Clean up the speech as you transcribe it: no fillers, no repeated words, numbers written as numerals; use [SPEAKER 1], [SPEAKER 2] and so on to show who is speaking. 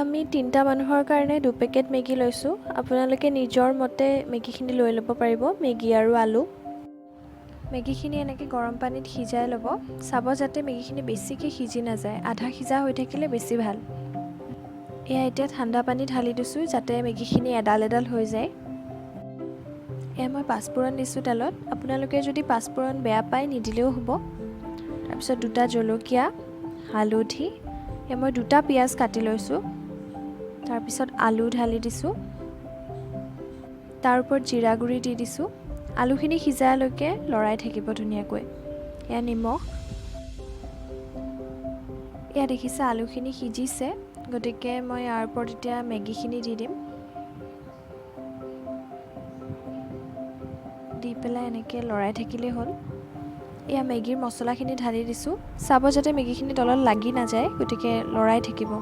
[SPEAKER 1] আমি 3টা মানুহৰ কাৰণে 2 পেকেট মেগী লৈছোঁ। আপোনালোকে নিজৰ মতে মেগীখিনি লৈ ল'ব পাৰিব, মেগী আৰু আলু। মেগীখিনি এনেকৈ গৰম পানীত সিজাই ল'ব। চাব যাতে মেগীখিনি বেছিকৈ সিজি নাযায়, আধা সিজা হৈ থাকিলে বেছি ভাল। এয়া এতিয়া ঠাণ্ডা পানী ঢালি দিছোঁ, যাতে মেগীখিনি এডাল এডাল হৈ যায়। এয়া মই পাঁচফোৰণ দিছোঁ তেলত। আপোনালোকে যদি পাঁচফোৰণ বেয়া পায়, নিদিলেও হ'ব। তাৰপিছত 2টা জলকীয়া, হালধি। এয়া মই 2টা পিঁয়াজ কাটি লৈছোঁ। তাৰপিছত আলু ঢালি দিছোঁ, তাৰ ওপৰত জিৰা গুড়ি দি দিছোঁ। আলুখিনি সিজালৈকে লৰাই থাকিব ধুনীয়াকৈ। এয়া নিমখ। এয়া দেখিছে, আলুখিনি সিজিছে, গতিকে মই ইয়াৰ ওপৰত এতিয়া মেগীখিনি দি দিম। দি পেলাই এনেকৈ লৰাই থাকিলেই হ'ল। এয়া মেগীৰ মছলাখিনি ঢালি দিছোঁ। চাব যাতে মেগীখিনি তলত লাগি নাযায়, গতিকে লৰাই থাকিব।